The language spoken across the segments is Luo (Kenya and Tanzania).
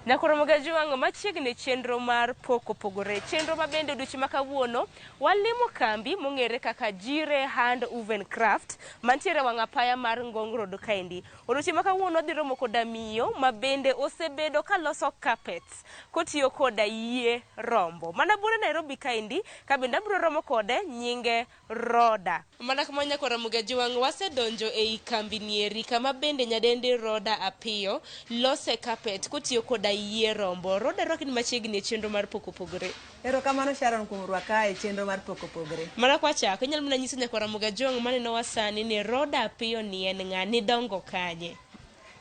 Nyakoromoga Jwang' machiegni chenro mar pok opogore. Chenro ma bende odiochieng' ma kawuono walimo kambi mong'ere kaka Jire Hand Woven Craft mantiere wang' apaya mar Ngong Road kaendi. Odiochieng' ma kawuono wadhi romo koda miyo ma bende osebedo kaloso carpets kotiyo koda yie rombo. Mana buore Nairobi kaendi ka bende abiro romo kode nyinge Roda. Mana kama nyakwar Ramogi Ajwang' wasedonjo ei kambi nieri kama bende nyadendi Roda Apiyo lose carpet kotiyo koda yie rombo. Roda rwakni machiegni e chenro mar pok opogore. Erokamano Sharon kuom rwaka e chenro mar pok opogore. Mana kwachako, inyalo mana nyiso nyakwar Ramogi Ajwang' manenowa sani ni Roda Apiyo ni en ng'a, nidongo kanye?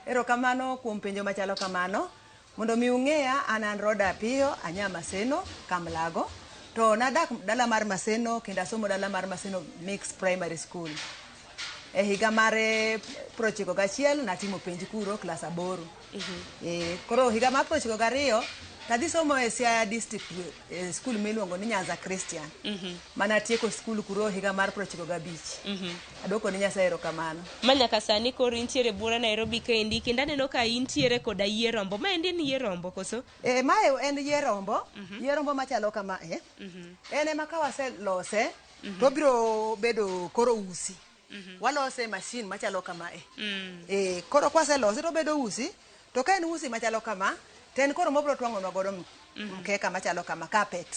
Erokamano kuom penjo machalo kamano. Mondo mi ung'eya, an an Roda Apiyo, anya Maseno, Kamlago. To nadak dala mar Maseno kendo asomo dala mar Maseno Mixed Primary School. E higa mar 91 natimo penj kuro klas 8. Koro higa mar 92 tadhi somo e Siaya District e skul miluongo ni Nyanza Christian. Manatieko skul kuro higa mar 95. Adwoko ni Nyasaye erokamano. Ma nyaka sani koro intiere buore Nairobi kaendi kendo aneno ka intiere koda yie rombo. Ma endi en yie rombo koso? E, mae en yie rombo. Yie rombo machalo kama e. En ema ka waselose to obiro bedo koro usi. Walose e machine machalo kama e. E, koro kwaselose to obedo usi. To ka en usi machalo kama, to en koro mobiro twang'onwa godo mkeka machalo kama, carpet.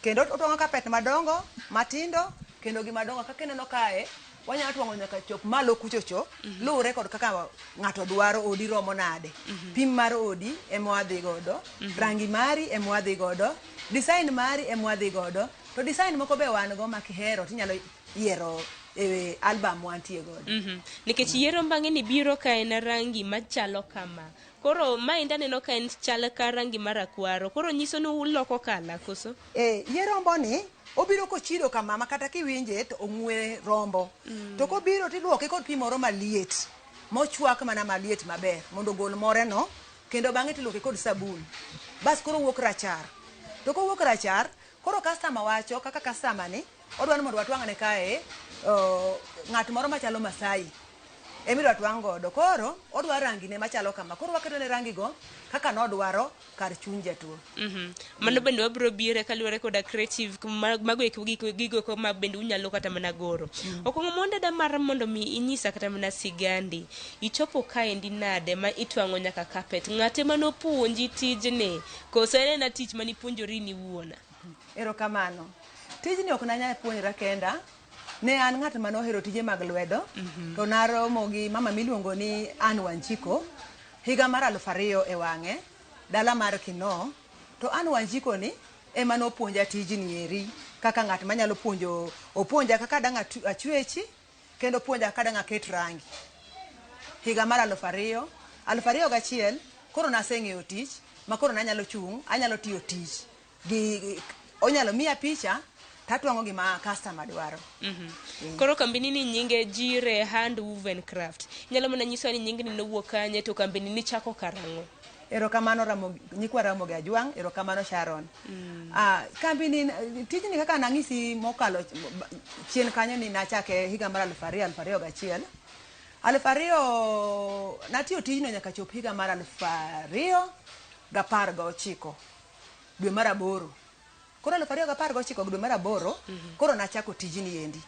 Kendo otwang'o carpet madongo, matindo, kendo gi madongo. Kaka ineno kae, wanyalo twang'o nyaka chop malo kuchocho, luwore kod kaka ng'ato dwaro, odi romo nade. Pim mar odi ema wadhi godo, rangi mari ema wadhi godo, design mari ema wadhi godo, to design moko be wan go ma kihero tinyalo yiero e album wantie godo. Nikech yiero bang'e ni biro ka en rangi machalo kama. Koro maendi aneno ka en chal ka rangi marakwaro. Koro nyiso ni uloko kala koso? E, yie rombo ni obiro kochido kama ma kata kiwinje to ong'we rombo. To kobiro tiluoke kod pi moro maliet mochwak mana maliet maber mondo ogol more no kendo bang'e tiluoke kod sabun. Bas koro owuok rachar. To kowuok rachar, koro customer wacho kaka customer ni odwa ni mondo watwang'ne kae ng'at moro machalo Masai emidwa twang' godo. Koro odwa rangi ne machalo kama. Koro waketo ne rangi go kaka nodwaro kar chuny jatuo. Mano bende wabiro bire kaluwore koda creative mago eko gigo eko ma bende unyalo kata mana goro. Okuongo mondo da mar mondo mi inyisa kata mana sigandi. Ichopo kaendi nade ma itwang'o nyaka carpet? Ng'ate manopuonji tijni? Koso en ena tich manipuonjori in iwuon? Erokamano. Tijni ok nanyal puonjora kenda. Ne an ng'at mane ohero tije mag lwedo. To naromo gi mama miluongo ni Ann Wanjiko higa mar 2000 e wang'e dala mar Kinoo. To Ann Wanjiko ni ema nopuonja tijni eri kaka ng'at manyalo puonjo, opuonja kaka dang' achwechi kendo opuonja kaka dang' aket rangi. Higa mar 2000, 2001 koro naseng'eyo tich ma koro nanyalo chung' anyalo tiyo tich gi onyalo miya picha tatwang'o gima customer dwaro. Koro kambini ni nyinge Jire Hand Woven Craft. Inyalo mana nyisowa ni nyingni nowuok kanye to kambini nichako karang'o? Erokamano Ramogi, nyikwa Ramogi Ajwang', erokamano Sharon. Kambini, tijni kaka nang'isi mokalo chien kanyo ni nachake higa mar 2000, 2001. 2000 natiyo tijno nyaka chop higa mar 2019 dwe mar 8. Koro 2019 dwe mar 8 koro nachako tijni endi.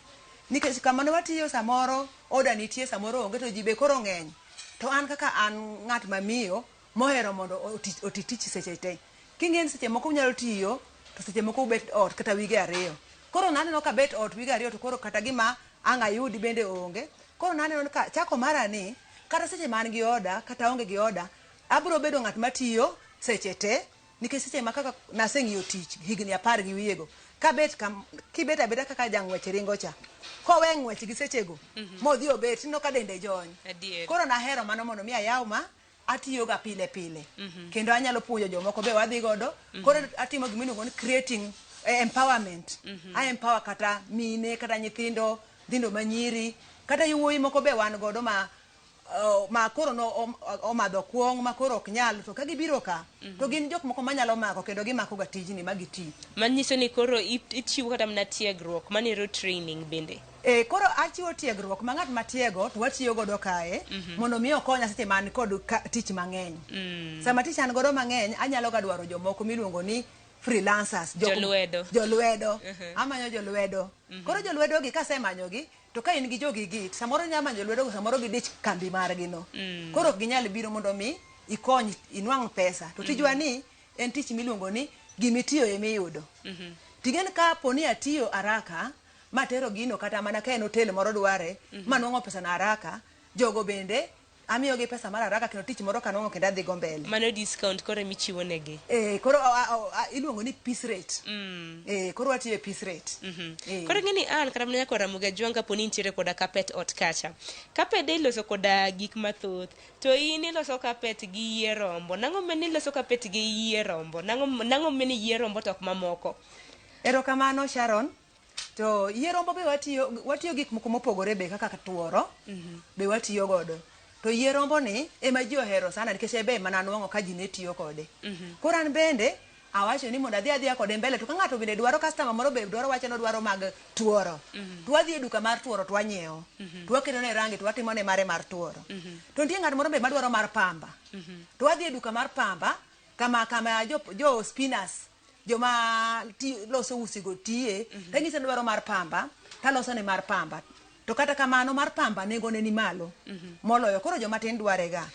Nikech kama ne watiyo samoro order nitie samoro onge to ji be koro ng'eny. To an kaka an ng'at mamiyo mohero mondo oti tich seche te. King'e ni seche moko unyalo tiyo to seche moko ubet ot kata wige 2. Koro naneno ka bet ot wige 2 to koro kata gima ang' ayudi bende onge. Koro naneno ni ka chako mara ni kata seche ma an gi order kata aonge gi order abiro bedo ng'at matiyo seche te nikech seche ma kaka naseng'iyo tich higni 10 gi wiye go kabet kam kibet abeta kaka jang'wech ringo cha kowe ng'wech gi sechego modhi obet ineno ka dende jony. Koro nahero mano mondo mi ayaw ma atiyoga pile pile. Kendo anyalo puonjo jomoko be wadhi godo. Koro atimo gima iluongo ni creating empowerment. A empower kata mine kata nyithindo, nyithindo manyiri kata yowuoyi moko be wan godo ma ma koro no omadho kuong' ma koro ok nyal, to ka gibiro ka to gin jok moko manyalo mako kendo gimako ga tijni ma giti. Manyiso ni koro ichiwo kata mana tiegruok manero training bende. E, koro achiwo tiegruok ma ng'at matiego to watiyo godo kae mondo mi okonya seche ma an kod tich mang'eny. Sama tich an godo mang'eny, anyalo ga dwaro jomoko miluongo ni freelancers. Jolwedo. Jolwedo. Amanyo jolwedo. Koro jolwedo gi kasemanyogi, to ka in gi jogi gi, samoro inyalo manyo jolwedo go, samoro gidich kambi margi no. Koro ok ginyal biro mondo mi ikony inwang' pesa. To tijwa ni en tich miluongo ni gimitiyo emiyudo. Ting'eni ka po ni atiyo haraka matero gino kata mana ka en hotel moro dware manwang'o pesa na haraka, jogo bende amiyogi pesa mar haraka kendo tich moro kanwang'o kendo adhi go mbele. Mano discount koro emichiwo negi. E, koro iluongo ni piece rate. E, koro watiyo e piece rate. E. Koro ing'e ni an kata mana nyaka Ramogi Ajwang' kapo ni intiere koda carpet ot kacha. Carpet iloso koda gik mathoth. To in iloso carpet gi yie rombo. Nang'o mane iloso carpet gi yie rombo? Nang'o mane yie rombo to ok mamoko? Erokamano Sharon. To yie rombo be watiyo gik moko mopogore be kaka tuoro be watiyo godo. To yie rombo ni ema ji ohero sana nikech en be mana nwang'o ka ji ne tiyo kode. Koro an bende awacho ni mondo adhi adhiya kode mbele to ka ng'ato bende dwaro customer moro be dwaro wacho ni odwaro mag tuoro. To wadhi e duka mar tuoro to wanyiewo. To waketo ne rangi to watimo ne mare mar tuoro. To nitie ng'at moro be madwaro mar pamba. To wadhi e duka mar pamba kama jo spinners joma loso usigo tiye, tanyise ni dwaro mar pamba, taloso ne mar pamba. To kata kamano mar pamba nengone ni malo moloyo, koro joma tin dware ga.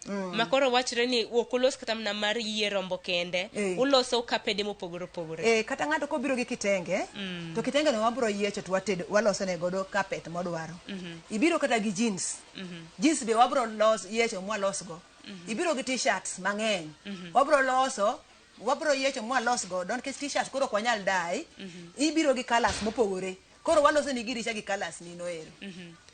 Ma koro wachre ni ok ulos kata mana mar yie rombo kende. Uloso kapede mopogore opogore. E, kata ng'ato kobiro gi kitenge, to kitenge no wabro yiecho to watedo, waloso ne godo carpet modwaro. Ibiro kata gi jeans. Jeans be wabro yiecho mwalos go. Ibiro gi t-shirts mang'eny. Wabro loso, wabro yiecho mwalos godo nikech t-shirt koro ok wanyal dye. Ibiro gi colours mopogore. Koro waloso ni giricha gi colours ni noero.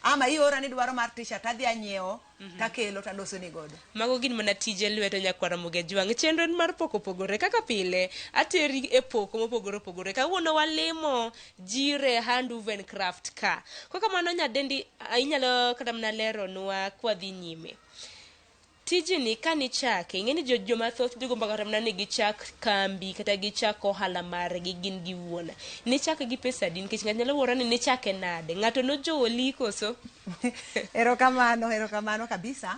Ama iora ni dwaro mar t-shirt adhi anyiewo takelo taloso ni godo. Mago gin mana tije lwedo nyakwar Ramogi Ajwang'. Chenro en mar pok opogore. Kaka pile, ateri e pok mopogore opogore. Kawuono walimo Jire Hand Woven Craft ka. Kokamano nyadendi, inyalo kata mana leronwa kwadhi nyime. Tijni kanichake, ing'e ni joma thoth jogombo kata mana ni gichak kambi kata gichak ohala margi gin giwuon. Nichake gi pesa adi? Nikech ng'ato nyalo wuoro ni nichake nade? Ng'ato nojoli koso? Erokamano, erokamano kabisa.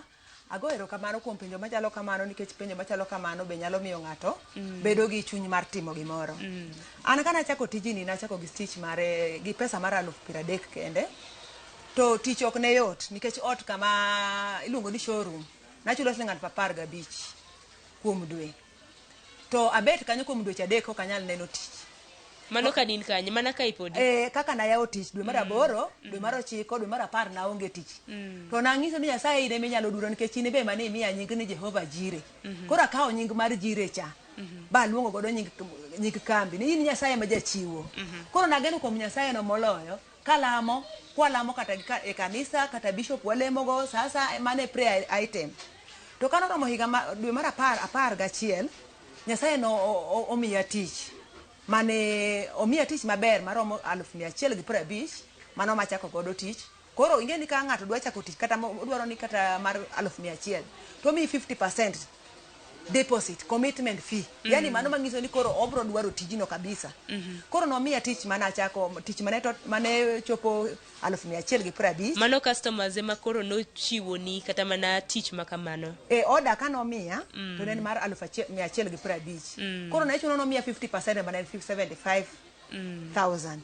Ago erokamano kuom penjo machalo kamano nikech penjo machalo kamano be nyalo miyo ng'ato bedo gi chuny mar timo gimoro. An kana achako tijni nachako gi stitch mare gi pesa mar 30,000 kende. To tich ok ne yot nikech ot kama iluongo ni showroom nachulo siling 15,000 kuom dwe. To abet kanyo kuom dweche 3 ok anyal neno tich. Mano ka in kanye? Mana ka ipodi? E, kaka nayawo tich dwe mar 8, dwe mar 9, dwe mar 10 naonge tich. To nang'iso ni Nyasaye in ema inyalo duro nikech in be ema ne imiya nying ni Jehova Jire. Koro akawo nying mar Jire cha. Ba aluongo godo nying kambi ni in Nyasaye ma jachiwo. Koro nageno kuom Nyasaye no moloyo kalamo, kwalamo kata e kanisa kata bishop walemogo sasa mane prayer item. To kanoromo higa dwe mar 11, Nyasaye no omiya tich. Mane omiya tich maber maromo 150,000 mano machako godo tich. Koro ing'e ni ka ng'ato dwa chako tich kata odwaro ni kata mar 100,000 to omiyi 50% deposit commitment fee. Yani mano manyiso ni koro obro dwaro tijno kabisa. Koro nomiya tich mane achako tich mane chopo 150,000. Mano customers ema koro nochiwoni kata mana tich makamano. E order kanomiya to ne en mar 150,000. Koro ne chuno nomiya 50% mane en 75,000.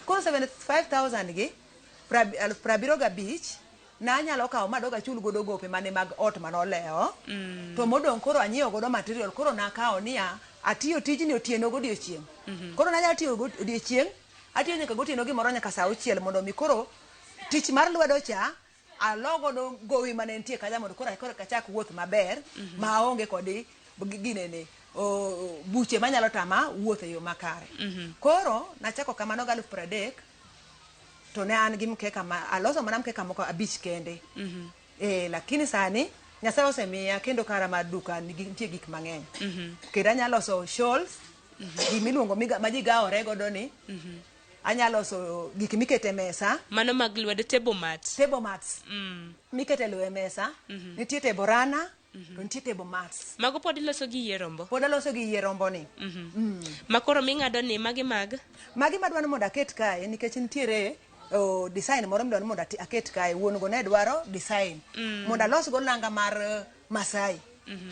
Koro 75,000 gi 75,000 nanyalo kawo madog achul godo gope mane mag ot manolewo. To modong' koro anyiewo godo material. Koro nakawo niya atiyo tijni otieno godiochieng'. Koro nanyalo tiyo odiochieng', atiyo nyaka gotieno gimoro nyaka saa 6 mondo mi koro tich mar lwedo cha alo godo gowi mane nitie kacha mondo koro achak wuoth maber maonge kod ginene buche manyalo tama wuoth e yo makare. Koro nachako kamano gi 30,000 to ne an gi mkeka ma aloso mana mkeka moko 5 kende. Lakini sani Nyasaye osemiya kendo kara mar duka nitie gik mang'eny. Kendo anyalo loso shawls, gimiluongo ma ji gawore godo ni. Anyalo loso gik mikete mesa. Mano mag lwedo table mats. Table mats. Mikete lowo e mesa. Nitie table runner, to nitie table mats. Mago pod iloso gi yie rombo. Pod aloso gi yie rombo ni. Ma koro ming'ado ni magi mag Magi madwa ni mondo aket kae nikech nitiere oh, design moro midwa ni mondo aket kae. Wuon go ne dwaro design. Mondo alos go nanga mar Masai.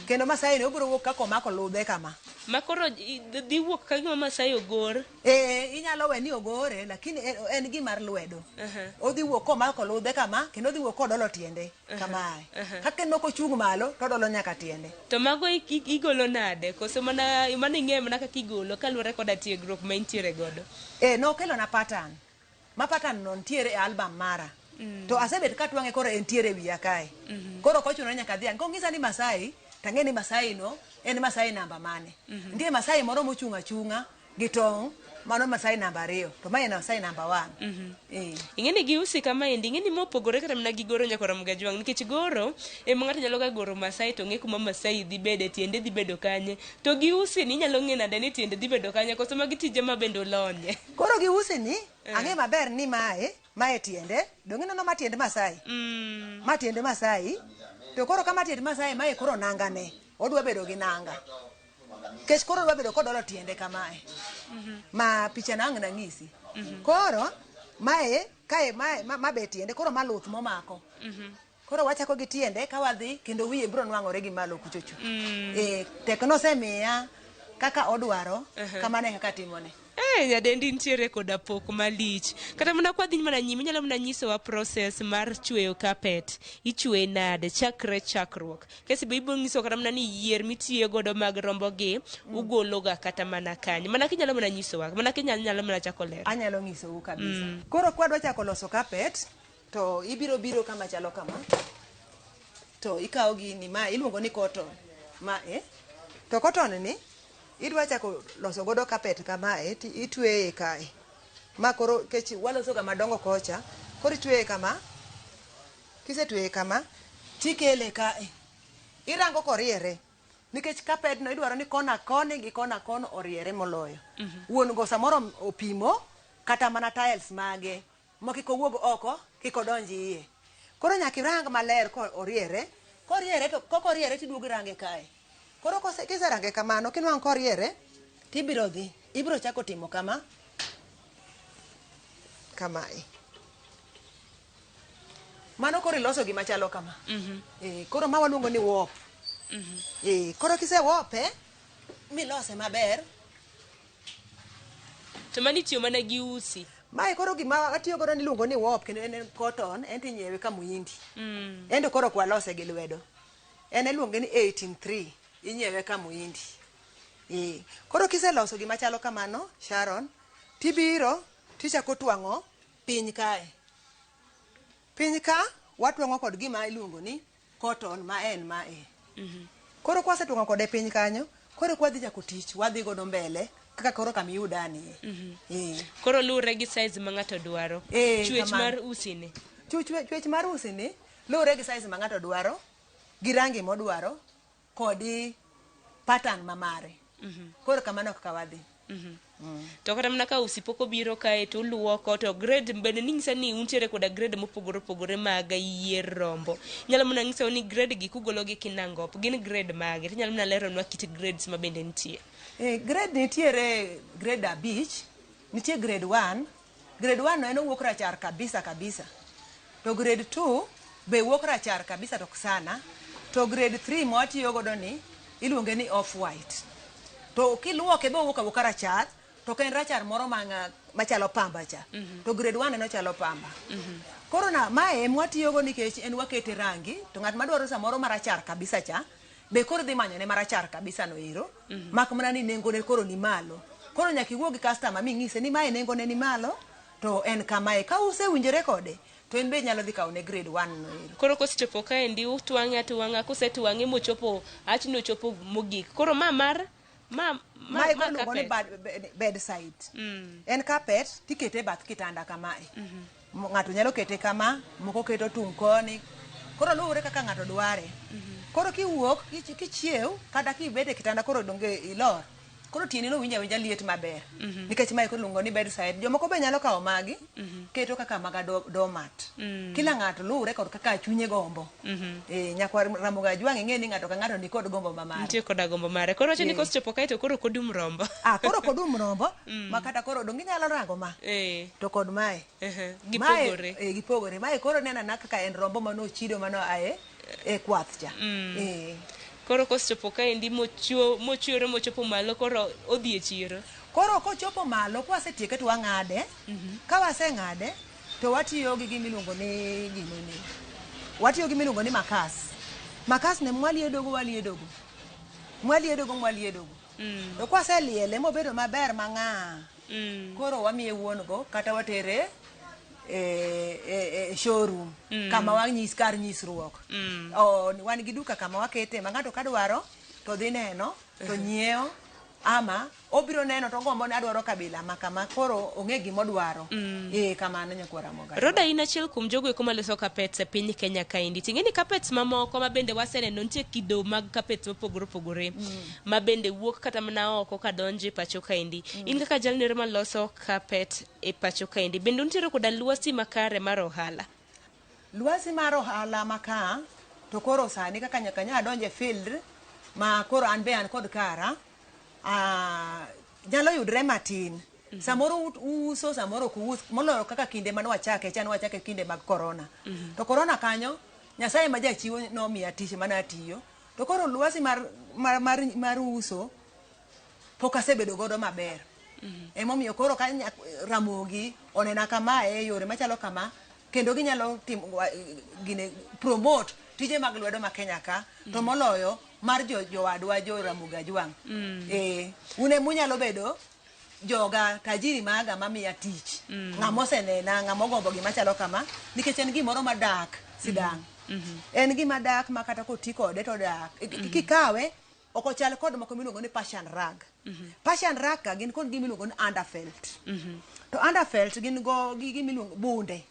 Kendo Masai ni obiro wuok kaka omako ludhe kama. Ma koro dhi wuok ka gima Masai ogor. Eh, inyalo we ni ogore lakini en gimar lwedo. Odhi wuok komako ludhe kama kendo odhi wuok kodolo tiende kamae. Kaka en ok ochung' malo to odolo nyaka tiende. To mago igolo nade? Koso mana mano ing'eyo mana kaka igolo kaluwore koda tiegruok ma intiere godo. Eh, nokelo na pattern. Ma pattern no nitiere e album mara. To asebet katwang'e koro entiere e wiya kae. Koro ok ochuno ni nyaka adhi ang'. Kong'isa ni Masai, tang'e ni Masai no en Masai namba mane. Nitie Masai moro mochung' achung'a gi tong', mano Masai namba 2, to mae en Masai namba 1. Eh. Ing'e ni gi usi kamaendi, ing'e ni mopogore kata mana gi goro nyaka Ramogi Ajwang', nikech goro ema ng'ato nyalo ga goro Masai to ng'e kuma Masai dhi bede, tiende dhi bedo kanye. To gi usi ni inyalo ng'e nade ni tiende dhi bedo kanye, koso magi tije ma bende olonye. Koro gi usi ni, ang'e maber ni mae tiende, donge ineno ma tiend Masai? Ma tiend Masai, to koro ka ma tiend Masai, mae koro nanga ne, odwa bedo gi nanga. Nikech koro odwa bedo kodolo tiende kamae. Ma picha na ang' nang'isi. Koro, mae, kae, mae, ma be tiende, koro ma luth momako. Koro wachako gi tiende ka wadhi kendo wiye biro nwang'ore gi malo kuchocho. Tek nosemiya kaka odwaro, kamano e kaka timone. Nyadendi nitiere koda pok malich. Kata mana kwa dhi mana nyime, inyalo mana nyisowa process mar chweyo carpet. Ichweye nade chakre chakruok. Kesi be ibiro nyiso kata mana ni yier mitiyo godo mag rombo gi, ugolo ga kata mana kanye. Mana kinyalo mana nyisowa, mana kinyalo nyalo mana chako lero. Anyalo nyisou kabisa. Koro kwadwa chako loso carpet, to ibiro biro kama chalo kama. To ikawo gini ma iluongo ni cotton. Ma e. To cotton ni idwa chako loso godo carpet kamae ti itweye kae. Ma koro kech waloso ga madongo kocha, koro itweye kama. Kisetweye kama, tikele kae. Irango koriere. Nikech carpet no idwaro ni kona koni gi kona kono oriere moloyo. Wuon go samoro opimo kata mana tiles mage ma kik owuog oko, kik odonj iye. Koro nyaka irang maler ko oriere. Koriere to kok oriere tiduogo irange kae. Koro kiserange kamano, kinwang'o koriere, tibiro dhi, ibiro chako timo kama, kamae. Mano koro iloso gima chalo kama. Koro ma waluongo ni warp. Koro kise warpe, milose maber. To mano itiyo mana gi usi. Mae koro gima atiyo godo niluongo ni warp, kendo en cotton, en tinyiewe ka Muhindi. En to koro ok walose gi lwedo. En iluonge ni 18-3, inyiewe ka Muhindi. Koro kiseloso gima chalo kamano, Sharon, tibiro tichako twang'o piny kae. Piny ka watwang'o kod gima iluongo ni cotton ma en mae. Koro kwasetwang'o kode piny kanyo, koro kwadhi chako tich, wadhi godo mbele kaka koro kama iyudanie. Koro luwore gi size ma ng'ato dwaro. Chwech mar usi ni. Chwech mar usi ni luwore gi size ma ng'ato dwaro, gi rangi modwaro, kod pattern ma mare. Koro kamano kaka wadhi. To kata mana ka usi pok obiro kae to uluoko to grade bende ning'isa ni untiere koda grade mopogore opogore mag yier rombo. Inyalo mana nyisowa ni grade gi kugolo gi Kinangop gin grade mage? Tinyalo mana leronwa kit grades ma bende nitie. Grade nitiere grade 5, nitie grade 1. Grade 1 no en owuok rachar kabisa kabisa. To grade 2 be wuok rachar kabisa to ok sana. To grade 3 ma watiyo godo ni iluonge ni off white. To kiluoke be owuok awuoka rachar, to ok en rachar moro machalo pamba cha. To grade 1 en ochalo pamba. Koro na mae ema watiyogo nikech en wakete rangi, to ng'at madwaro samoro marachar kabisa cha, be koro dhi manyone marachar kabisa no ero, mak mana ni nengone koro ni malo. Koro nyaka iwuo gi customer ming'ise ni mae nengone ni malo, to en kamae. Ka usewinjore kode, to en be nyalo dhi kawo ne grade 1 no ero. Koro kosechopo kaendi utwang'e atwang'a, kusetwang'e mochopo, achni ochopo mogik. Koro ma mar, ma, ma, Mae ma koro iluongo ni carpet. Bedside. En carpet tikete e bath kitanda kamae. Ng'ato nyalo kete kama, moko keto tung' koni. Koro luwore kaka ng'ato dware. Koro kiwuok, kichiew, kata kibet e kitanda koro donge ilor. Koro tiendi no winjo awinja liet maber. Nikech mae koro iluongo ni bedside. Jomoko be nyalo kawo magi, keto kaka maga doormat. Kila ng'ato luwre kod kaka chunye gombo. Eh, nyakwar Ramogi Ajwang' ing'e ni ng'ato ka ng'ato ni kod gombo ma mare. Nitie koda gombo mare. Koro wacho ni Eh. kosechopo kae to koro ok odum rombo. Ah, koro ok odum rombo, ma kata koro donge inyalo rango ma. To kod mae. Mae, Gipogore. eh, gipogore. Mae koro neno anena kaka en rombo mane ochido mane oa e kwath cha. Eh. Koro kosechopo kaendi mochwere mochopo malo koro odhi e chiro. Koro kochopo malo kwasetieke to wang'ade. Ka waseng'ade to watiyo gi gima iluongo ni gimoni. Watiyo gi gima iluongo ni makas. Makas ne mwaliedogo waliedogo. Mwaliedogo mwaliedogo. To kwaseliele mobedo maber mang'aa. Koro wamiye wuon go kata watere e showroom kama wanyis kar nyisruok. O, wan gi duka kama wakete ma ng'ato kadwaro to dhi neno to nyiewo ama obiro neno to ogombo ni adwaro kabila ma kama koro ong'e gima odwaro. Eh, kamano nyakwar Ramogi. Roda in achiel kuom jogo eko maloso carpets e piny Kenya kaendi. Ting'e ni carpets mamoko ma bende waseneno nitie kido mag carpets mopogore opogore ma bende wuok kata mana oko kadonjo e pacho kaendi. In kaka jalno ero maloso carpet e pacho kaendi, bende untiere koda lwasi makare mar ohala? Lwasi mar ohala ma ka to koro sani kaka nyaka nya adonje field ma koro an be an kod kara nyalo yudre matin. Samoro uuso, samoro ok uus, moloyo kaka kinde mane wachake cha, ne wachake kinde mag corona. To corona kanyo, Nyasaye ma jachiwo nomiya tich mane atiyo. To koro lwasi mar uso pok asebedo godo maber. Emomiyo koro ka Ramogi onena kamae e yore machalo kama, kendo ginyalo timo gine promote tije mag lwedo ma Kenya ka, to moloyo mar jowadwa jo Ramogi Ajwang'. Eh, un emunyalo bedo joga tajiri maga mamiya tich. Ng'ama osenena, ng'ama ogombo gima chalo kama, nikech en gimoro madak sidang'. En gima dak ma kata koti kode to odak. Kikawe, ok ochal kod moko miluongo ni Persian rug. Persian rug ka gin kod gima iluongo ni underfelt. To underfelt gin go gi gima iluongo bunde.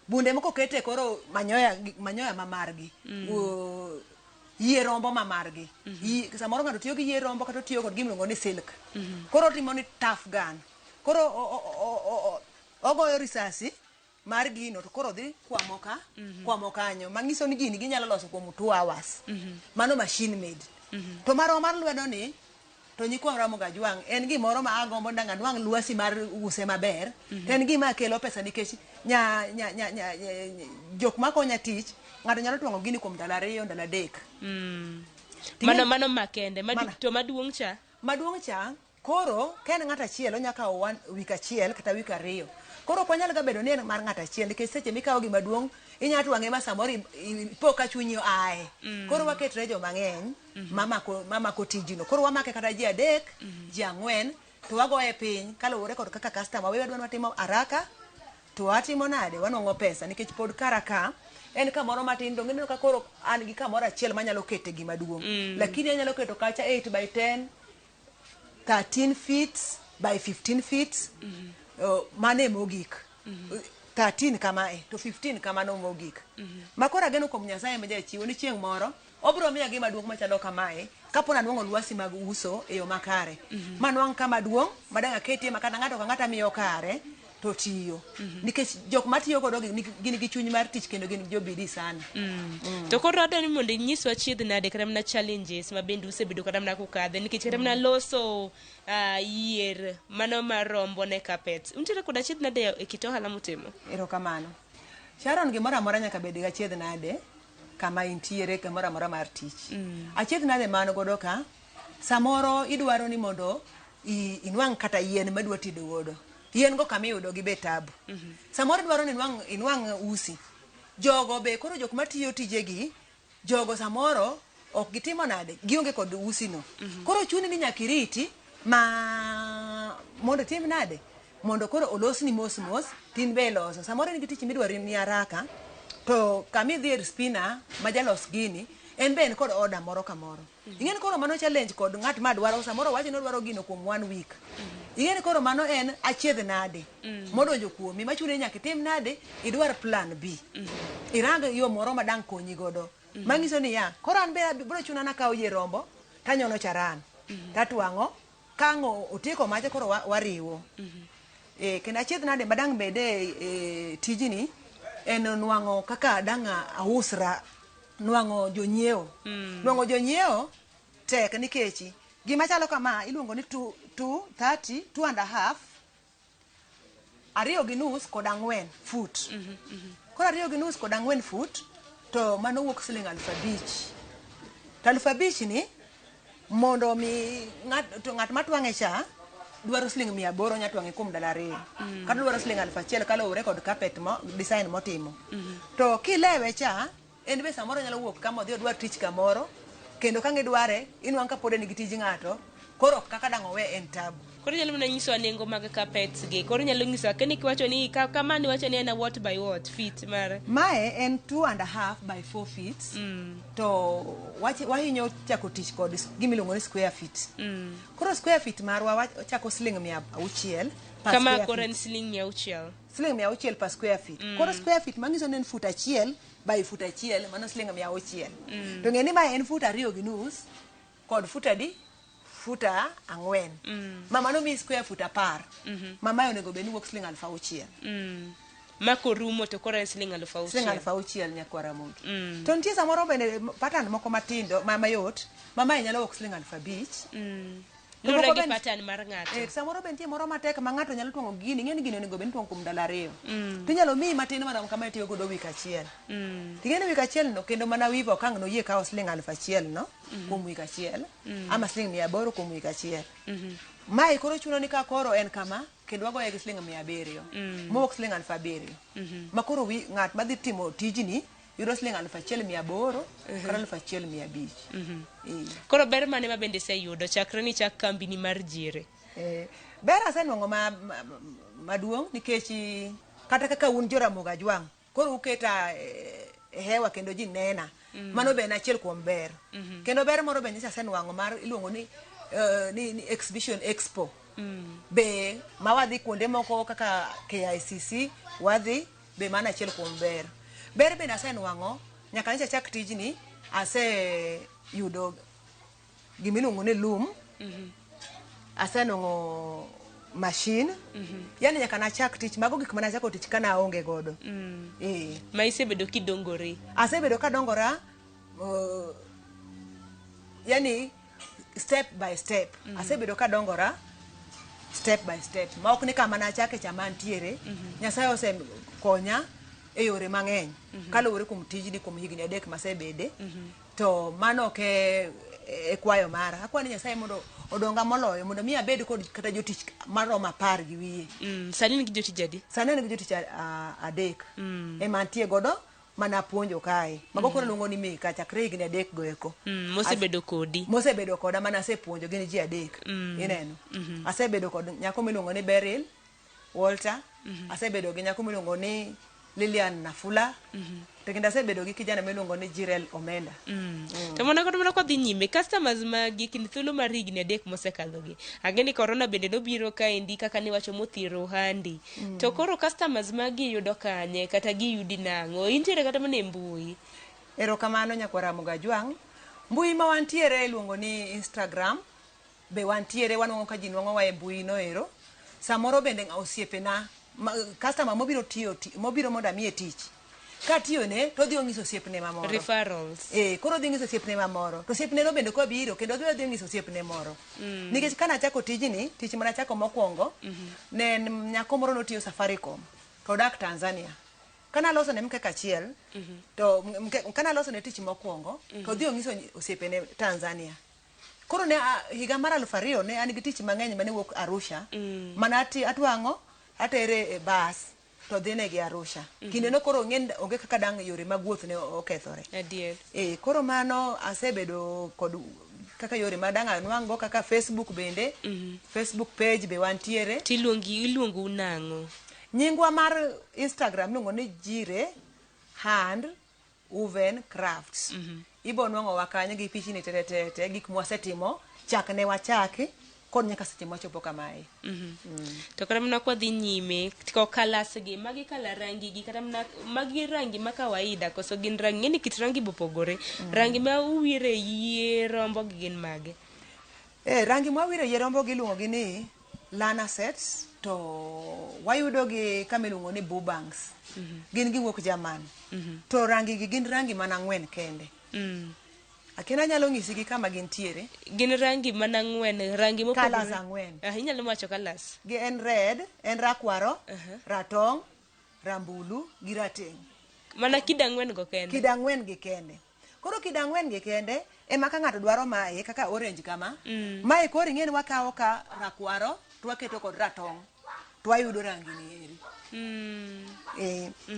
Bunde moko kete koro manyoya, manyoya ma margi. Yie rombo ma margi. Samoro ng'ato tiyo gi yie rombo kata otiyo kod gima iluongo ni silk. Koro otimo ni tough gun. Koro ogoyo risasi mar gino to koro dhi kwamo ka, kwamo kanyo. Manyiso ni gini ginyalo loso kuom 2 hours. Mano machine made. To marwa mar lwedo ni, to nyikwa Ramogi Ajwang' en gimoro ma agombo ni dang' anwang' lwasi mar use maber. To en gima kelo pesa nikech jok makonya tich, ng'ato nyalo twang'o gini kuom ndalo 2, ndalo 3. Mano makende. To maduong' cha? Maduong' cha, koro ka en ng'ato achiel onya kawo week achiel kata week 2. Koro ok wanyal ga bedo ni en mar ng'ato achiel nikech seche mikawo gima duong' inya twang'e ma samoro ipo ka chunyi oaye. Koro waketre joma ng'eny mamako tijno. Koro wamake kata ji 3, ji 4 to wagoye piny kaluwore kod kaka customer wewe dwa ni watimo haraka to watimo nade wanwang'o pesa nikech pod kara ka en kamoro matin donge ineno ka koro an gi kamoro achiel manyalo kete gima duong'. Lakini anyalo keto kacha 8 by 10, 13 feet by 15 feet. Mano e mogik. 13 kamae to 15 kamano mogik. Ma koro ageno kuom Nyasaye ma jachiwo ni chieng' moro obiro miya gima duong' machalo kamae kapo ni anwang'o lwasi mag uso e yo makare. Ma anwang' kama duong' ma dang' aketie ma kata ng'ato ka ng'ato amiyo kare to tiyo. Nikech jok matiyo godo gin gi chuny mar tich kendo gin jobidii sana. To koro adwa ni mondo inyiswa achiedh nade kata mana challenges ma bende usebedo kata mana kukadhe nikech kata mana loso yier mano mar rombo ne carpets. Untiere kod achiedh nade e kit ohala mutimo? Erokamano. Sharon, gimoro amora nyaka bed gi achiedh nade kama intiere kamoro amora mar tich. Achiedh nade ma an godo ka, samoro idwaro ni mondo inwang' kata yien madwa tedo godo. Yien go kama iyudo gi be tabu. Samoro idwaro ni inwang' usi. Jogo be koro jok matiyo tijegi, jogo samoro ok gitimo nade, gionge kod usi no. Koro chuni ni nyaka iriti ma mondo itim nade, mondo koro olosni mos mos, tin be iloso. Samoro in gi tich midwaro ni haraka, to kama idhi ir spinner ma jalos gini, en be en kod order moro kamoro. Ing'e ni koro mano challenge kod ng'at ma dwaro, samoro owacho ni odwaro gino kuom 1 week. Ing'e ni koro mano en achiedh nade modonjo kuomi, machuni ni nyaka itim nade, idwar plan B. Irang yo moro ma dang' konyi godo. Manyiso ni ya, koro an be biro chuna nakaw yie rombo, tanyono charan, tatwang'o, Ka ang' otieko macha koro wariwo. E, kendo achiedh nade ma dang' bede e tijni en nwang'o kaka dang' ausra nwang'o jonyiewo. Nwang'o jonyiewo tek nikech gima chalo kama iluongo ni 2 2 30 2 and a half 2.5 kod 4 foot. Koro 2.5 kod 4 foot to mano wuok siling 5,000. To 5,000 ni mondo mi ng'at to ng'at matwang'e cha dwaro siling 800 onya twang'e kuom ndalo 2. Kata dwaro siling 1,000 kaluwore kod carpet mo design motimo. To kilewe cha en be samoro nyalo wuok kama odhi odwar tich kamoro kendo ka ng'idware inwang' ka pod en gi tij ng'ato koro kaka dang' owe en tabu. Koro inyalo mana nyisowa nengo mag carpets gi. Koro inyalo nyisowa kani kiwacho ni kama niwacho ni en a what by what feet mare. Mae en 2.5 by 4 feet. To wahinyo chako tich kod gima iluongo ni square feet. Koro square feet marwa wachako siling 600 per Kama square koro feet. en siling 600. Siling 600 per square feet. Koro square feet manyiso ni en fut 1 by fut 1 mano siling 600. To ng'e ni mae en fut 2.5 kod fut adi? Fut 4. Ma mano miyi square foot 10. Ma mae onego bed ni wuok siling 6,000. Ma korumo to koro en siling 6,000. Siling 6,000 nyakwar Ramogi. To nitie samoro bende pattern moko matindo ma mayot ma mae nyalo wuok siling 5,000. To Luwore moko gi bende- pattern mar ng'ato. Samoro be nitie moro matek ma ng'ato nyalo twang'o gini, ing'e ni gini onego bed ni twang'o kuom ndalo 2. To inyalo miyi matin marom kama itiyo godo wik achiel. Ting'e ni wik achiel no kendo mana weaver ok ang' noyie kawo siling 1,000 no kuom wik achiel ama siling 800 kuom wik achiel. Mae koro chuno ni ka koro en kama kendo wagoye gi siling 700 mowuok siling 7,000. Ma koro ng'at madhi timo tijni yudo siling 1,800 kata 1,500. Koro ber mane ma bende iseyudo chakre ni chak kambi ni mar Jire? Ber asenwang'o maduong' nikech kata kaka un Joramogi Ajwang' koro uketa e hewa kendo ji nena. Mano be en achiel kuom ber. Kendo ber moro be nyocha asenwang'o mar iluongo ni exhibition expo. Be ma wadhi kuonde moko kaka KICC wadhi be mano achiel kuom ber. Ber bende asenwang'o nyaka nyocha chak tijni aseyudo gimiluongo ni loom. Asenwang'o machine. Yani nyaka nachak tich, mago gik mane achako tich kana aonge godo. Ma isebedo kidongori. Asebedo kadongora, yani step by step. Asebedo kadongora step by step. Ma ok ni kama nachake cha mantiere. Nyasaye osekonya e yore mang'eny. Kaluwore kuom tijni kuom higni 3 masebede. To mano ok e kwayo mara. Akwayo ni Nyasaye mondo odonga moloyo mondo mi abed kod kata jotich maromo 10 gi wiye. Sani in gi jotich adi? Sani an gi jotich 3. Ema antie godo mana puonjo kae. Mago koro luongo ni meka chakre higni 3 go eko. Mosebedo kodi. Mosebedo koda mana asepuonjo gin ji 3. Ineno. Asebedo kod nyako miluongo ni Beryl Walter. Asebedo gi nyako miluongo ni Lilian Nafula. To kendo asebedo gi kijana miluongo ni Jirel Omenda. To mana kata mana kodhi nyime, customers magi kind thuolo mar higni 3 mosekadho gi. Ang'e ni corona bende nobiro kaendi kaka niwacho mothiero ohandi. To koro customers magi yudo kanye kata giyudi nang'o? Intiere kata mana e mbui. Erokamano nyakwar Ramogi Ajwang'. Mbui ma wantiere iluongo ni Instagram. Be wantiere wanwang'o ka ji nwang'owa e mbui no ero. Samoro bende osiepena, customer mobiro tiyo mobiro mondo amiye tich. Katiyone to odhi onyiso osiepne mamoro. Referrals. Koro odhi nyiso osiepne mamoro. To osiepne no bende kobiro kendo odhi nyiso osiepne moro. Nikech kana achako tijni, tich mane achako mokwongo, ne en nyako moro notiyo Safaricom to odak Tanzania. Kana loso ne mkeka achiel, to kana loso ne tich mokwongo, to odhi onyiso osiepene Tanzania. Koro ne higa mar 2000 ne an gi tich mang'eny mane wuok Arusha. Mana atwang'o atere e bus to dhi negi Arusha. Kinde no koro ng'en onge kaka dang' yore mag wuoth ne okethore. Adier. Koro mano asebedo kod kaka yore ma dang' anwang'go kaka Facebook bende. Facebook page be wantiere. Tiluongi, iluongou nang'o? Nyingwa mar Instagram iluongo ni Jire Hand Woven Crafts. Ibo nwang'owa kanyo gi pichni tete tete, gik mwasetimo chak ne wachaki kod nyaka seche mwachopo kamae. To kata mana kwadhi nyime, to kalas gi, magi kala rangi gi, kata mana magi rangi ma kawaida koso gin rangi, ng'eni kit rangi bopogore. Rangi ma uwire yie rombo gi gin mage? Rangi mwawiro e yie rombo gi iluongo gi ni Lanaset to wayudo gi kama iluongo ni Bubanks. Gin giwuok German. To rangi gi gin rangi mana ang'wen kende. Akia anyalo nyisi gi kama gintiere. Gin rangi mana ang'wen, rangi mopogore. Colours ang'wen. Ah, inyalo wacho colours. Gi en red, en rakwaro, ratong', rambulu gi rateng'. Mana kido ang'wen go kende. Kido ang'wen gi kende. Koro kido ang'wen gi kende ema ka ng'ato dwaro mae kaka orange kama. Mae koro ing'e ni wakawo ka rakwaro to waketo kod ratong' to wayudo rangi ni eri.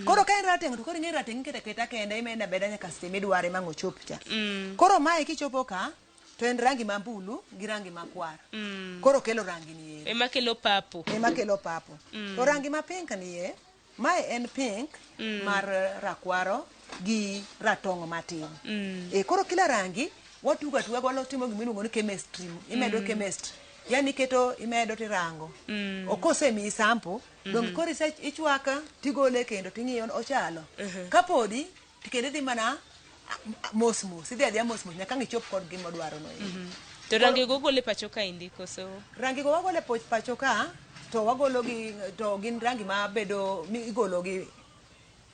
Koro ka en rateng' to koro ing'e rateng' iketo aketa kende imedo ameda nyaka seche midware ma ang' ochop cha. Koro mae kichopo ka to en rangi ma mbulu gi rangi makwar. Koro kelo rangi ni eri. Ema kelo purple. Ema kelo purple. To rangi ma pink ni e, mae en pink mar rakwaro gi ratong' matin. Koro kila rangi watugo atuga watimo gima iluongo ni chemistry. Imedo chemistry. Yani iketo imedo tirango. Okosemiyi sample, dong koro ichwaka tigole kendo ting'iyo ochalo. Kapodi to kendo idhi mana mos mos, idhi adhiya mos mos nyaka ang' ichop kod gima odwaro no. To rangi go gole pacho kaendi koso? Rangi go wagolo e pacho ka to wagolo gi to gin rangi ma bedo igolo gi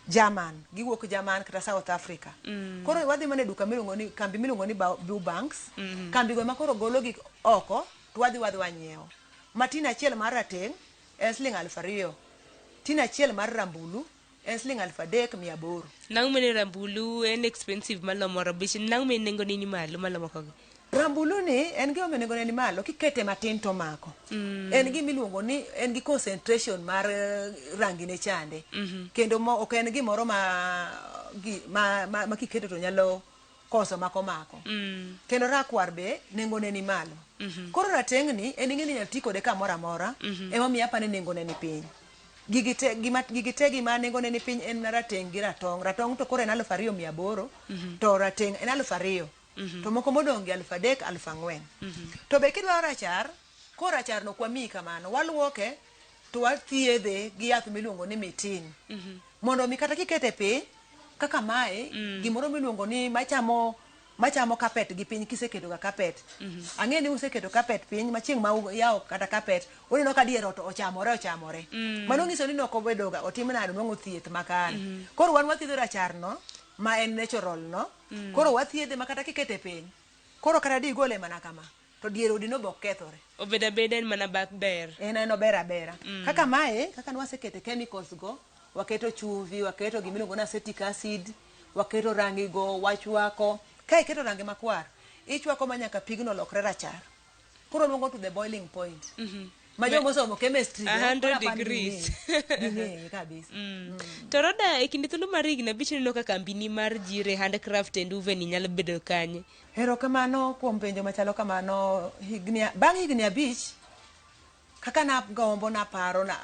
German, giwuok German kata South Africa. Koro wadhi mana e duka miluongo ni kambi miluongo ni Blue Banks. Kambi go ema koro golo gi oko to wadhi wadhi wanyiewo. Ma tin achiel mar rateng' en siling 2000. Tin achiel mar rambulu en siling 3800. Nang'o mane rambulu en expensive malomo rabich, nang'o mane nengone ni malo malomo kogi? Rambulu ni en gima nengone ni malo kikete matin to omako. En gima iluongo ni en gi concentration mar rangi ne chande. Kendo mo, ok en gimoro ma, gi, ma, ma, ma kiketo to nyalo koso mako mako. Kendo rakwar be nengone ni malo. Koro rateng' ni en ing'e ni inyalo ti kode kamoro amora. Emomiyo apani nengone ni piny. Gigi te gima gigi te gima nengone ni piny en rateng' gi ratong'. Ratong' to koro en 2800 to rateng' en 2000. To moko modong' gi 3000, 4000. To be kidwaro rachar, koro rachar no ok wamiyi kamano. Waluoke to wathiedhe gi yath miluongo ni mitin. Mondo mi kata kikete piny, kaka mae, gimoro miluongo ni machamo machamo carpet gi piny kiseketo ga carpet. Ang'e ni useketo carpet piny ma chieng' ma uyawo kata carpet, uneno ka dier ot ochamore ochamore. Mano nyiso ni nokobedo ga otim nade onwang'o thieth makare. Koro wan wathiedho rachar no ma en natural no. Koro wathiedhe ma kata kikete piny, koro kata digole mana kama, to dier odi no be ok kethore. Obedo abeda en mana ber. En en ober abera. Kaka mae, kaka nwasekete chemicals go, waketo chumvi, waketo gimiluongo ni acetic acid, waketo rangi go, wachwako. Ka iketo rangi makwar, ichwako ma nyaka pigno lokre rachar. Koro luongo to the boiling point. Ma joma osomo chemistry go, 100 koro apani degrees. ging'eye kabisa. To Rhoda, e kinde thuolo mar higni abich ineno ka kambini mar Jire Handcraft and Woven nyalo bedo kanye? Erokamano kuom penjo machalo kamano. Higni, bang' higni abich, kaka nagombo naparo na,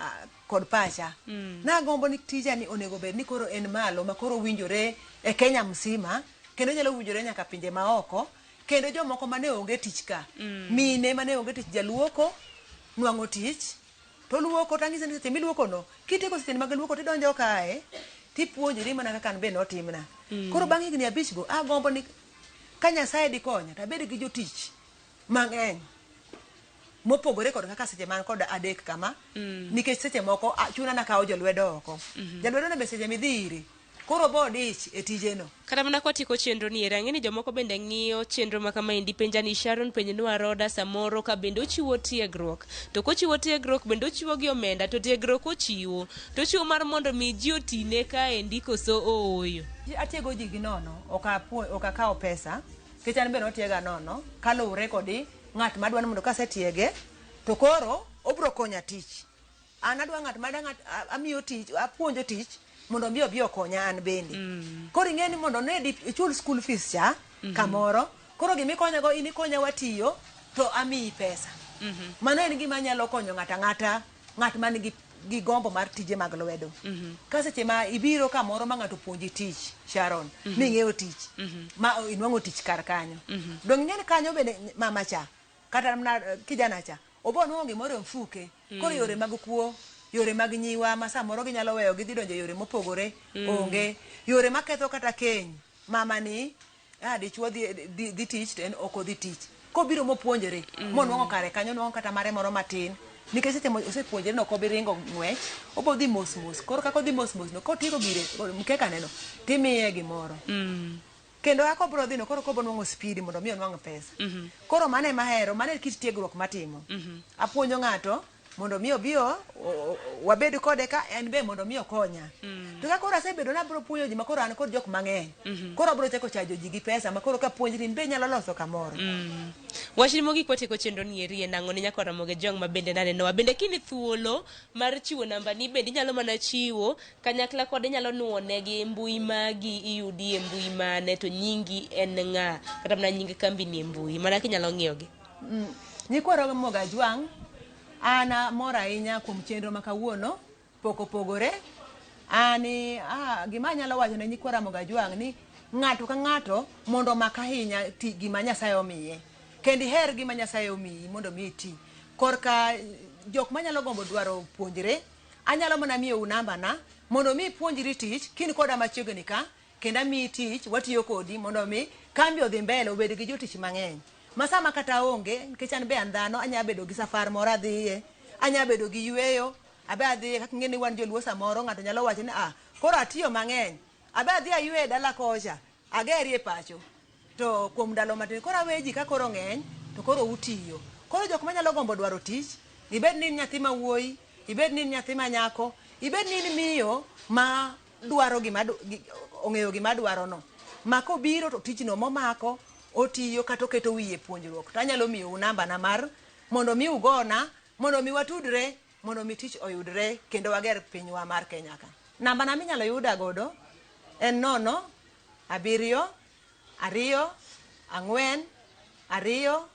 kod pacha, nagombo ni tija ni onego bed ni koro en malo ma koro winjore e Kenya mzima, kendo nyalo winjore nyaka pinje maoko, kendo jomoko mane onge tich ka, mine mane onge tich jaluoko, nwang'o tich, to luoko tang'ise ni seche miluoko no, kitieko seche mag luoko tidonjo kae, tipuonjori mana kaka an be notimna. Koro bang' higni abich go, agombo ni ka Nyasaye dikonya, to abed gi jotich mang'eny mopogore kod kaka seche man kod adek kama, nikech seche moko chuna nakawo jolwedo oko. Jalwedo no be seche midhi ire, koro bo dich e tije no. Kata mana kwatieko chenro ni ere, ang'e ni jomoko bende ng'iyo chenro ma kamaendi penja ni Sharon penjnwa Rhoda samoro ka bende ochiwo tiegruok. To kochiwo tiegruok bende ochiwo gi omenda, to tiegruok ochiwo. To ochiwo mar mondo mi ji otine kaendi koso ooyo. Atiego ji gi nono, ok akawo pesa, nikech an be notiega nono, kaluwore kod ng'at madwa ni mondo kasetiege, to koro obro konya tich. An adwa ng'at ma dang' amiyo tich, apuonjo tich, mondo mi obi okonya an bende. Koro ing'e ni mondo ne di ichul school fees cha kamoro, koro gima ikonyago in ikonya watiyo, to amiyi pesa. Mano en gima nyalo konyo ng'ato ang'ata, ng'at man gi gombo mar tije mag lwedo. Ka seche ma ibiro kamoro ma ng'ato puonji tich, Sharon, ming'eyo tich, ma inwang'o tich kar kanyo. Dong' ing'e ni kanyo bende mama cha, kata mana kijana cha, obo nwang'o gimoro e mfuke. Koro yore mag kuo, yore mag nyiwa ma samoro ginyalo weyo gidhi donjo e yore mopogore, onge. Yore maketho kata keny, mama ni, dichuo dhi tich to en ok odhi tich. Kobiro mopuonjore, monwang'o kare kanyo, nwang'o kata mare moro matin. Nikech seche osepuonjre no ok obi ringo ng'wech, obo dhi mos mos. Koro kaka odhi mos mos no, kotieko gire, mkeka neno, timiye gimoro. Kendo kaka obro dhi no, koro kobo nwang'o speed mondo mi onwang' pesa. Koro mano ema ahero, mano e kit tiegruok matimo. Apuonjo ng'ato mondo mi obi wabed kode ka en be mondo mi okonya. To ka koro asebedo nabro puonjo ji ma koro an kod jok mang'eny. Koro abro chako chajo ji gi pesa ma koro kapuonjri in be inyalo loso kamoro. Wachni mogik watieko chenro ni eri en ang'o ne nyakwa Ramogi Ojwang' ma bende nanenowa. Bende kini thuolo mar chiwo namba ni bende inyalo mana chiwo kanyakla kode inyalo nuo negi mbui magi iyudi e mbui mane to nyingi en ng'a kata mana nying kambi ni e mbui mana kinyalo ng'iyogi. Nyikwa Ramogi Ajwang', an amor ahinya kuom chenro ma kawuono pok opogore. An gima anyalo wacho ne nyikwa Ramogi Ajwang' ni ng'ato ka ng'ato mondo omak ahinya ti gima Nyasaye omiye. Kendo iher gima Nyasaye omiyi mondo mi iti. Korka jok manyalo gombo dwaro puonjre, anyalo mana miyou namba na mondo mi ipuonjri tich kin koda machiegni ka kendo amiyi tich watiyo kodi mondo mi kambi odhi mbele obed gi jotich mang'eny. Ma sama kata onge nikech an be an dhano anya bedo gi safar moro adhiye, anya bedo gi yueyo, abe adhiye kaka ing'e ni wan joluo samoro ng'ato nyalo wacho ni ah koro atiyo mang'eny abe adhi aywe e dala kocha agerie pacho to kuom ndalo matin koro awe ji ka koro ng'eny to koro utiyo. Koro jok manyalo gombo dwaro tich, ibed ni in nyathi ma wuoyi, ibed ni in nyathi ma nyako, ibed ni in miyo ma dwaro gima ong'eyo gima dwaro no. Ma kobiro to tijno momako otiyo kata oketo wiye puonjruok to anyalo miyou namba na mar mondo mi ugona mondo mi watudre mondo mi tich oyudre kendo wager pinywa mar Kenya ka. Namba na minyalo yuda godo en 0 7 2 4 2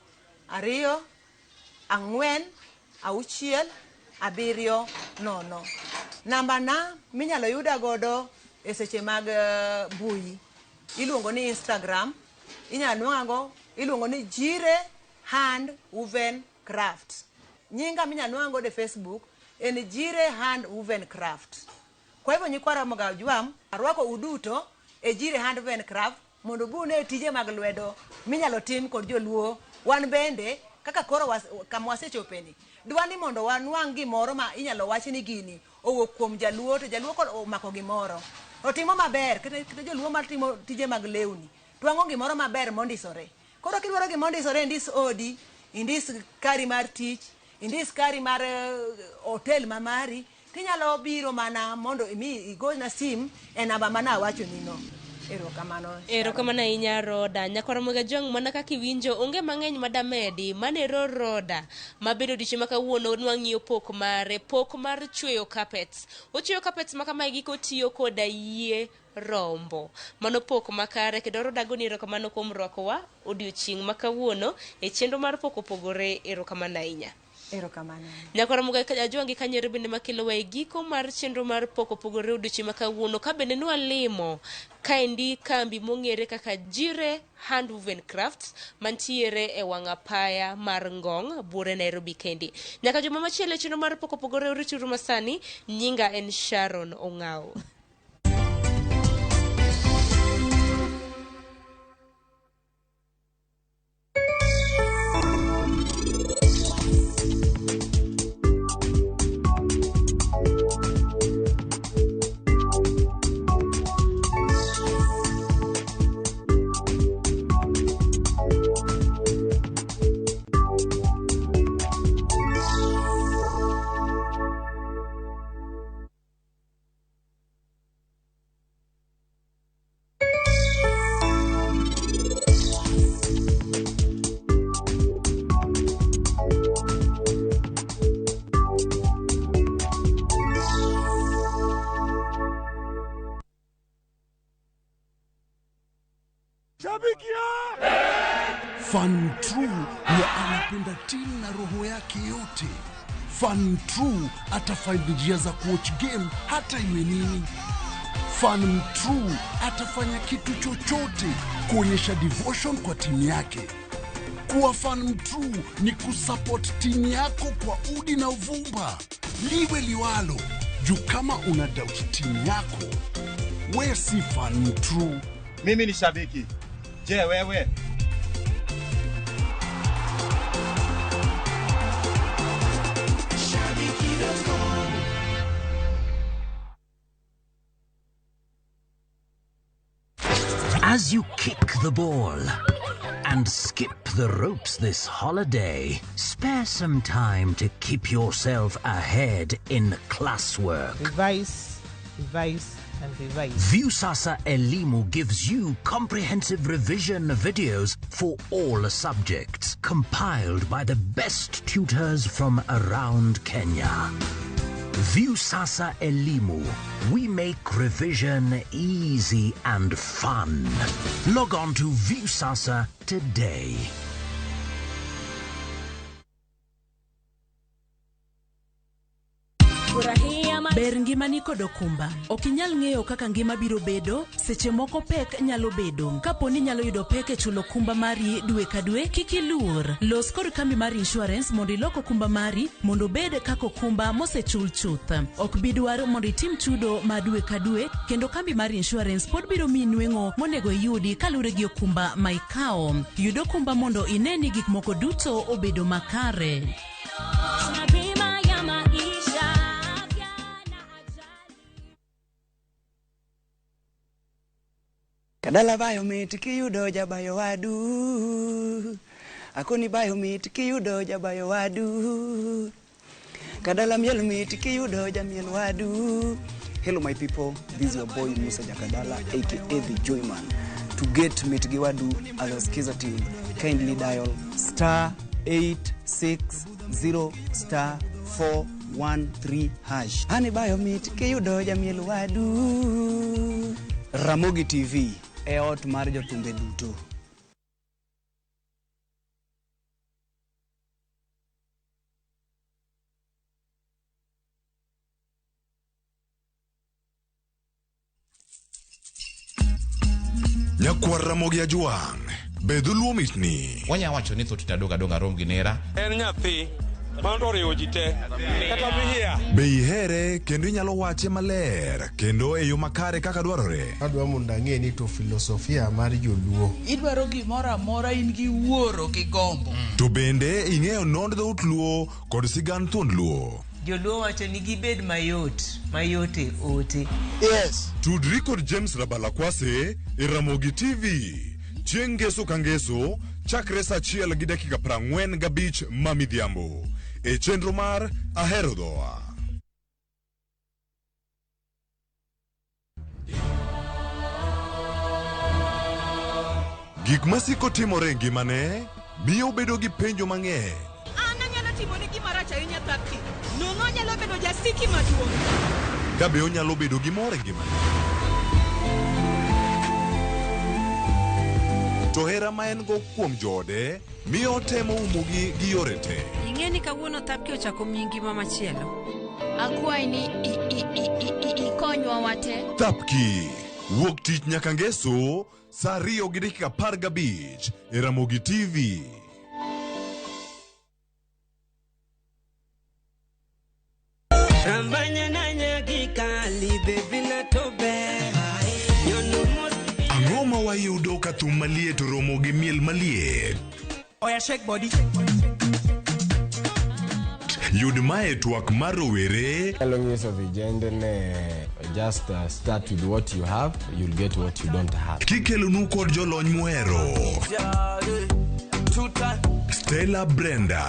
2 4 6 7 0. Namba na minyalo yuda godo e seche mag mbui iluongo ni Instagram, inyalo nwang'ago iluongo ni Jire Hand Woven Craft. Nyinga minyalo nwang'a godo e Facebook en Jire Hand Woven Craft. Kwa hivyo nyikwa Ramogi Ajwang', arwako uduto e Jire Hand Woven Craft mondo ubune tije mag lwedo minyalo tim kod joluo. Wan bende kaka koro kama wasechopeni, dwa ni mondo wanwang' gimoro ma inyalo wach ni gini owuok kuom jaluo to jaluo kod omako gimoro. Otimo maber, kata joluo matimo tije mag lewni, twang'o gimoro maber mondisore. Koro kidwaro gima ondisore, indis odi, indis kari mar tich, indis kari mar hotel ma mari, tinyalo biro mana mondo imi igona sim e namba mane awachoni no. Erokamano. Erokamano ahinya Roda. Nyakwa Ramogi Ajwang' mana kaka iwinjo onge mang'eny madamedi. Manero Roda mabedo odiochieng' ma kawuono nwang'iyo pok mare, pok mar chweyo carpets. Ochweyo carpets ma kamae kotiyo koda yie rombo. Mano pok makare kendo Roda goni erokamano kuom rwakowa odiochieng' ma kawuono e chenro mar pok opogore. Erokamano ahinya. Erokamano. Nyakwa Ramogi Ajwang' gi kanyero bende makelowa e giko mar chenro mar pok opogore odiochieng' ma kawuono ka bende nwalimo kaendi kambi mong'ere kaka Jire Hand Woven Crafts mantiere e wang' apaya mar Ngong' buore Nairobi kendi. Nyaka juma machielo e chenro mar pok opogore orituru masani, nyinga en Sharon Ong'ao. Fan True huwa anapenda timu na roho yake yote. Fan True atafind njia za kuwatch game hata iwe nini. Fan True atafanya kitu chochote kuonyesha devotion kwa timu yake. Kuwa fan true ni kusupport timu yako kwa udi na uvumba, liwe liwalo. Juu kama una doubt timu yako, we si fan true. Mimi ni shabiki. Je, wewe? As you kick the ball and skip the ropes this holiday, spare some time to keep yourself ahead in classwork. Revise, revise, and revise. Viusasa Elimu gives you comprehensive revision videos for all subjects, compiled by the best tutors from around Kenya. Viusasa Elimu. We make revision easy and fun. Log on to Viusasa today. Ber ngimani kod okumba. Ok inyal ng'eyo kaka ngima biro bedo, seche moko pek nyalo bedo. Kapo ni inyalo yudo pek e chulo okumba mari dwe ka dwe, kik iluor. Los kod kambi mar insurance mondo ilok okumba mari mondo obed kaka okumba mosechul chuth. Ok bi dwar mondo itim chudo ma dwe ka dwe, kendo kambi mar insurance pod biro miyi nweng'o monego iyudi kaluwore gi okumba ma ikawo. Yud okumba mondo ine ni gik moko duto obedo makare. Bima ya maisha, afya na ajali. Kadala bayo mit kiyudo jabayo wadu. Akoni bayo mit kiyudo jabayo wadu. Kadala miel mit kiyudo jamiel wadu. Hello my people, this is your boy Musa Jakadala aka The Joyman. To get mit gi wadu as a skiza team, kindly dial star 860 star 413 hash. Ani bayo mit kiyudo jamiel wadu. Ramogi TV e ot mar jothumbe duto. Nyakwar Ramogi Ajwang', be dholuo mitni. Wanya wacho ni thoth adong' adong' arom gi nera. En nyathi mano to oriwo ji te kata mihia. Be ihere kendo inyalo wache maler kendo e yo makare kaka dwarore. Adwa mondo ang'e ni to filosofia mar joluo. Idwaro gimoro amora in gi wuoro gi gombo. To bende ing'eyo nond dhout luo kod sigand thuond luo. Joluo wacho ni gibed mayot, mayot e ote. Yes. Tudri kod James Rabala Kwase e Ramogi TV. Chieng' ngeso ka ngeso, chakre saa 1:45 ma midhiambo. E chenro mar Ahero Dhowa. Gik masiko timore e ngimane miyo obedo gi penjo mang'eny. An anyalo timoni gima rach ahinya Thapki. Nono anyalo bedo jasiki maduong'. Ka be onyalo bedo gi mor e ngimane. To hera ma en go kuom joode miyo otemo umogi gi yore te. Ing'e ni kawuono Thapki ochako miyi ngima machielo. Akwayi ni ikonywa wate. Thapki wuok tich nyaka ngeso saa 2:15 e Ramogi TV. Ang'o ma wayudo ka thum maliet oromo gi miel maliet? Oya shake body. Yud mae twak mar rowere. Anyalo nyiso vijende ne just start with what you have, you'll get what you don't have. Kikelonu kod jolony muhero. Stella Brenda,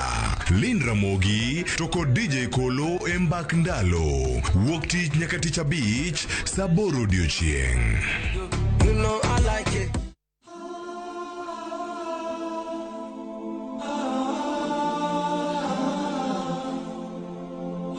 Lynn Ramogi to kod DJ Kolo e mbak ndalo. Wuok tich nyaka tich abich saa 8 odiochieng'. You know I like it.